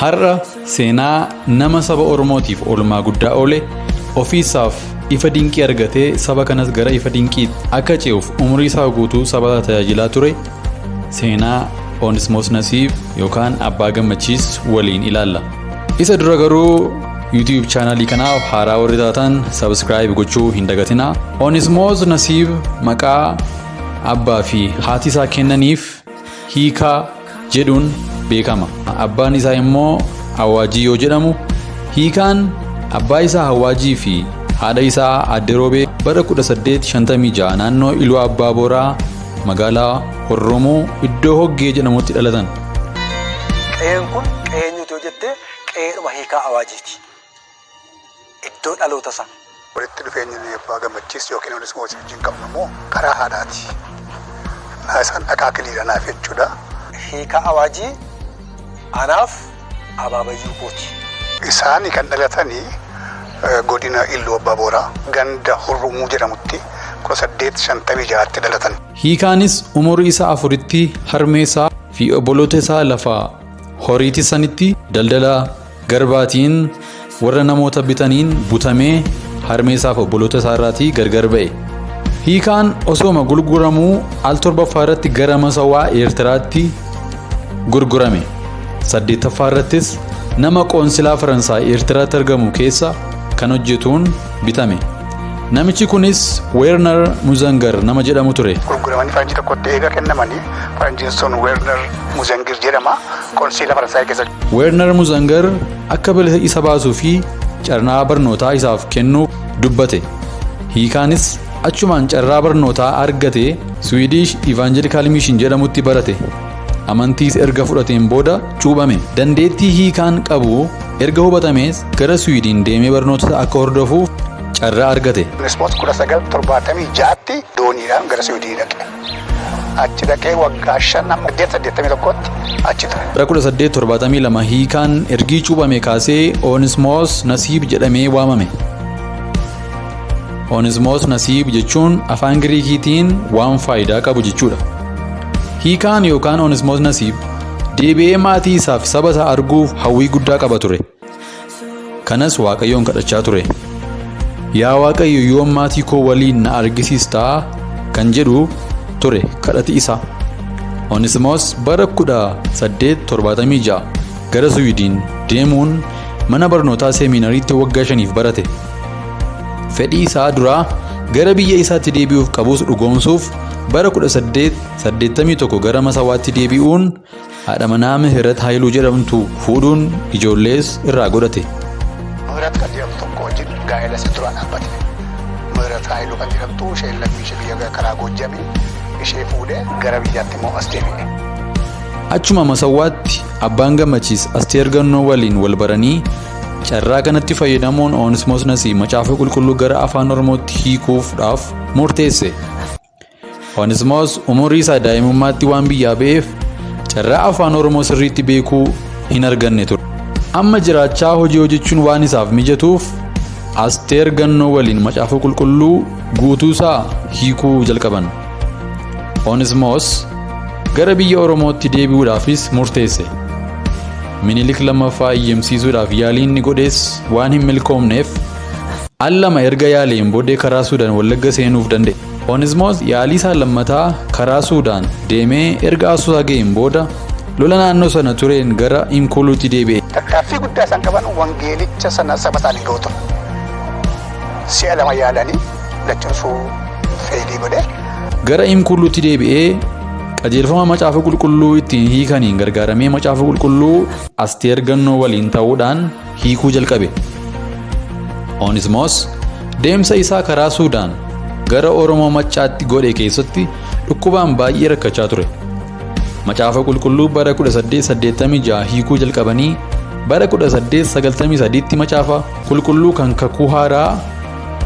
Har'a seenaa nama saba Oromootiif oolmaa guddaa oole, ofiisaaf ifa dinqii argatee saba kanas gara ifa dinqiitti akka ce'uuf umurii isaa guutuu saba tajaajilaa ture, seenaa Onesmoos Nasiib yookaan Abbaa Gammachiis waliin ilaalla. Isa dura garuu YouTube chaanalii kanaaf haaraa warri taatan subscribe gochuu hin dagatinaa. Onesmoos Nasiib maqaa abbaa fi haati isaa kennaniif Hiikaa jedhuun beekama. Abbaan isaa immoo Awaajii yoo jedhamu, Hiikaan abbaa isaa Hawaajii fi haadha isaa Aadde Roobee bara 1856 naannoo Iluu Abbaa Booraa magaalaa Horromuu iddoo Hoggee jedhamutti dhalatan. Qe'een kun qe'ee eenyuuti yoo jette, qe'eedhuma Hiikaa Awaajiiti. Iddoo dhaloota isaa. Walitti dhufeenyi nuyi Abbaa Gammachiis yookiin Onesmoos wajjin qabnu immoo karaa haadhaati. Naa isaan akaakiliidha naaf jechuudha. Hiikaa Awaajii anaaf abaabayyuu kooti. Isaani kan dhalatanii godina Illuu Abbaa Booraa ganda Hurrumuu jedhamutti 1856tti dhalatan. Hiikaanis umurii isaa 4tti harmee isaa fi obboloota isaa lafa horii tissanitti daldala garbaatiin warra namoota bitaniin butamee harmee isaaf obboloota isaa irraatii gargar ba'e. Hiikaan osooma gurguramuu al 7ffaa irratti gara Masawaa Eertiraatti gurgurame. 8ffaa irrattis nama qoonsilaa Faransaay Eertiraatti argamu keessa kan hojjetuun bitame. Namichi kunis Weernar Muzangar nama jedhamu ture. Gurguramanii faranjii tokkotti eega kennamanii, faranjiin sun Weernar Muzangir jedhama. Qoonsiila Faransaay keessa. Weernar Muzangar akka bilisa isa baasuu fi carraa barnootaa isaaf kennuu dubbate. Hiikaanis achumaan carraa barnootaa argate Swedish Evangelical Mission jedhamutti barate. Amantiis erga fudhateen booda cuuphame. Dandeettii Hiikaan qabu erga hubatamees gara Swiidin deemee barnoota akka hordofuuf carraa argate. Onesmoos 1976tti dooniidhaan gara Siwiidinii dhaqe. Achi dhaqee waggaa 5 amma 881tti achi ture. Bara 1872 Hiikaan ergii cuuphame kaasee Onesmoos Nasiib jedhamee waamame. Onesmoos Nasiib jechuun afaan Giriikiitiin waan faayidaa qabu jechuudha. Hiikaan yookaan Onesmoos Nasiib deebi'ee maatii isaaf saba isaa arguuf hawwii guddaa qaba ture. Kanas Waaqayyoon kadhachaa ture. Yaa Waaqayyo, yoom maatii koo waliin na argisiistaa kan jedhu ture kadhati isaa. Onesimoos bara 1876 gara Suwiidin deemuun mana barnootaa seeminariitti waggaa 5f barate. Fedhii isaa duraa gara biyya isaatti deebi'uuf qabus dhugoomsuuf bara 1881 gara Masawaatti deebi'uun haadha manaa Mihirat Haayiluu jedhamtu fuudhuun ijoollees irraa godhate. Mihirat kan jedhamtu tokko wajjin gaa'ela isa duraa dhaabbate. Mihirat Haayiluu kan jedhamtu isheen lammii ishee biyya karaa Goojjamii ishee fuudhee gara biyyaatti immoo as deebi'e. Achuma Masawwaatti Abbaan Gammachiis Asteer Gannoo waliin wal baranii carraa kanatti fayyadamuun Onesmoos Nasiib Macaafa Qulqulluu gara Afaan Oromootti hiikuufdhaaf murteesse. Onesmoos umurii isaa daa'imummaatti waan biyyaa ba'eef carraa Afaan Oromoo sirriitti beekuu hin arganne ture. Amma jiraachaa hojii hojjechuun waan isaaf mijatuuf Asteer Gannoo waliin Macaafa Qulqulluu guutuusaa hiikuu jalqaban. Onesmoos gara biyya Oromootti deebi'uudhaafis murteesse. Minilik lammaffaa iyyamsiisuudhaaf yaaliin inni godhes waan hin milkoomneef al lama erga yaaleen booddee karaa Suudaan Wallagga seenuuf danda'e. Onesmoos yaalii isaa lammataa karaa Suudaan deemee erga Asoosaa ga'een booda lola naannoo sana tureen gara Imkuuluutti deebi'e. Tattaaffii guddaa isaan qaban wangeelicha sana saba isaaniin ga'u ture. Si'a lama yaalanii lachuunsuu feelii godhe. Gara Imkuuluutti deebi'ee qajeelfama Macaafa Qulqulluu ittiin hiikaniin gargaaramee Macaafa Qulqulluu Asteer Gannoo waliin ta'uudhaan hiikuu jalqabe. Onismoos deemsa isaa karaa Suudaan gara Oromoo Maccaatti godhe keessatti dhukkubaan baay'ee rakkachaa ture. Macaafa Qulqulluu bara 1886 hiikuu jalqabanii bara 1893tti Macaafa Qulqulluu kan Kakuu Haaraa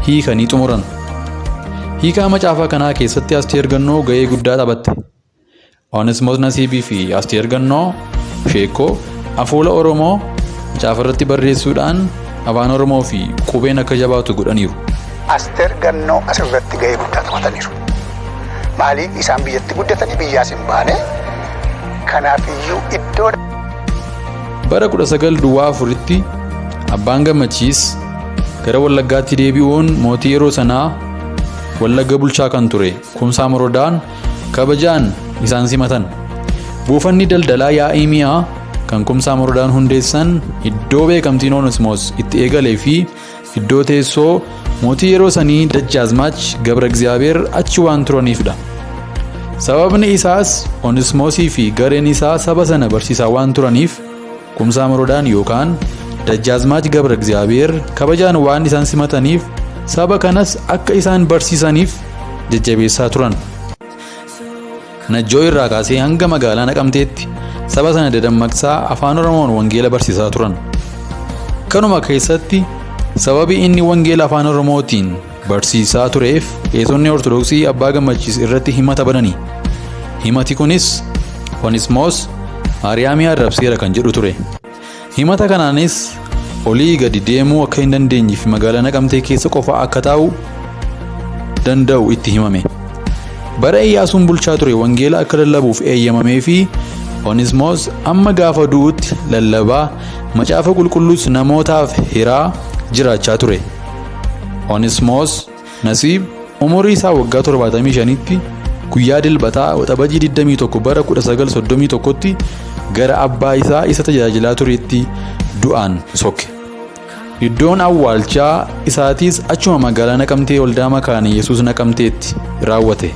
hiikanii xumuran. Hiikaa macaafa kanaa keessatti Asteer Gannoo ga'ee guddaa taphatte. Onesmoos Nasiibii fi Asteer Gannoo Sheekkoo afoola Oromoo macaafa irratti barreessuudhaan afaan Oromoo fi qubeen akka jabaatu godhaniiru. Asteer Gannoo asirratti ga'ee guddaa taphataniiru. Maaliif isaan biyyatti guddatanii biyyaas hin baane. Kanaafiyyuu iddoo. Bara 1904tti Abbaan Gammachiis gara Wallaggaatti deebi'uun mootii yeroo sanaa Wallagga bulchaa kan ture Kumsaa Morodaan kabajaan isaan simatan. Buufanni daldalaa Yaa'ii Mi'aa kan Kumsaa Morodaan hundeessan iddoo beekamtiin Onesmoos itti eegalee fi iddoo teessoo mootii yeroo sanii Dajjaazmaach Gabra Egziyaabeer achi waan turaniifidha. Sababni isaas Onesmoosii fi gareen isaa saba sana barsiisaa waan turaniif Kumsaa Morodaan yookaan Dajjaazmaach Gabra Egziyaabeer kabajaan waan isaan simataniif saba kanas akka isaan barsiisaniif jajjabeessaa turan. Najjoo irraa kaasee hanga magaalaa Naqamteetti saba sana dadammaqsaa Afaan Oromoon wangeela barsiisaa turan. Kanuma keessatti sababii inni wangeela Afaan Oromootiin barsiisaa tureef qeesonni Ortodoksii Abbaa Gammachiis irratti himata banani. Himati kunis Onismoos Maariyaamii arrabseera kan jedhu ture. Himata kanaanis olii gadi deemuu akka hin dandeenye fi magaalaa Naqamtee keessa qofa akka taa'u danda'u itti himame. Bara Iyyaasuun bulchaa ture wangeela akka lallabuuf eeyyamamee fi Onismoos amma gaafa du'utti lallabaa macaafa qulqulluus namootaaf hiraa jiraachaa ture. Onismoos Nasiib umurii isaa waggaa 75tti guyyaa Dilbataa Waxabajjii 21 bara 1931tti gara abbaa isaa isa tajaajilaa turetti du'aan sokke. Iddoon awwaalchaa isaatiis achuma magaalaa Naqamtee Waldaa Makaana Yesuus Naqamteetti raawwate.